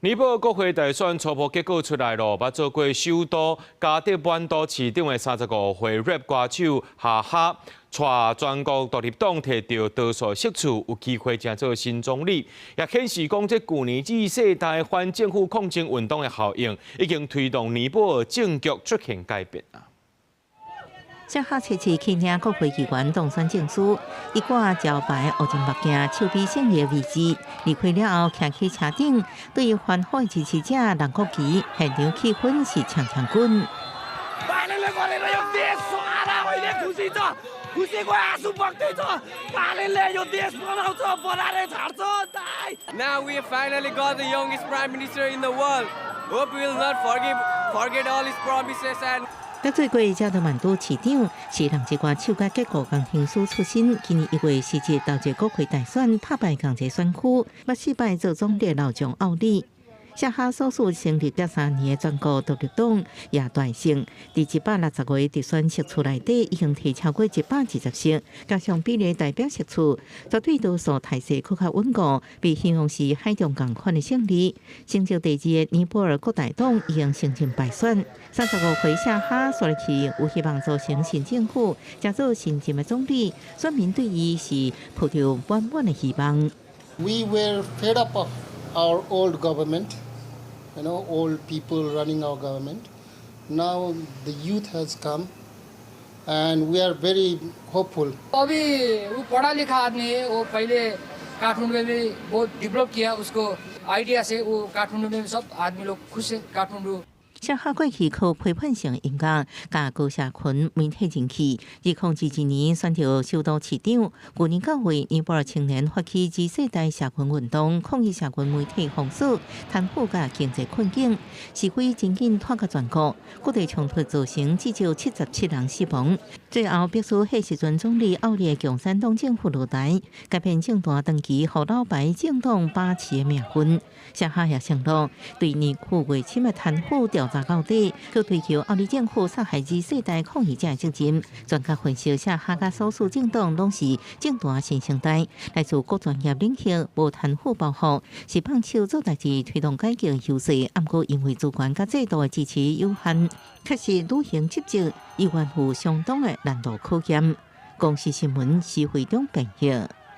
尼泊爾國會大選初步結果出來囉，捌做過首都加德滿都市長的35歲 rap 歌手夏哈，帶全國獨立黨提著多數席次，有機會成做新總理，也顯示講這舊年 Z 世代反政府抗爭運動的效應，已經推動尼泊爾政局出現改變啊。夏哈初次去領國會議員當選證書，伊掛招牌烏金目鏡，手比勝利的位置。離開了後，徛去車頂，對於歡呼的支持者人國旗，現場氣氛是強強滾。 Now we have finally got the youngest prime minister in the world. Hope he will not forget all his promises and 得罪過加德滿都市長，是人這歌手佮結構工程師出身。今年1月時節投入國會大選，打敗仝一個選區，捌四擺做總理老將奧利。夏哈所屬成立才3年的全國獨立黨也大勝，佇160個直選席次內底，已經提超過120席，加上比例代表席次，絕對多數態勢閣較穩固，被形容是海中仝款的勝利。成就第二的尼泊爾國大黨已經承認敗選。35歲夏哈煞落去有希望組成新政府，成做新任的總理。選民對伊是抱著滿滿的希望。 We were fed up of our old government, old people running our government. Now the youth has come, and we are very hopeful. अभी वो पढ़ा लिखा आदमी है। वो पहले काठमांडू में भी बहुत डेवलप किया। उसको आइडिया से वो काठमांडू में सब आदमी लोग खुश है काठमांडू。夏哈過去靠批判性音樂、佮高社群媒體人氣，2022年選著首都市長。舊年9月，尼泊爾青年發起 Z 世代社群運動，抗議社群媒體封鎖、貪腐佮經濟困境，示威真緊拖到全國，各地衝突造成至少77人死亡。最後迫使彼時陣總理奧利的共產黨政府落台，改變政壇長期予老牌政黨把持的命運。夏哈也承諾對年久月深的貪腐調查到底，閣追究奧利政府殺害 Z 世代抗議者的責任。專家分析，夏哈佮所屬政黨攏是政壇新生代，來自各專業領域，無貪腐包袱，是放手做代誌推動改革的優勢。毋過因為資源佮制度的支持有限，確實履行職責依然有相當的難度考驗。公視新聞施惠中編譯。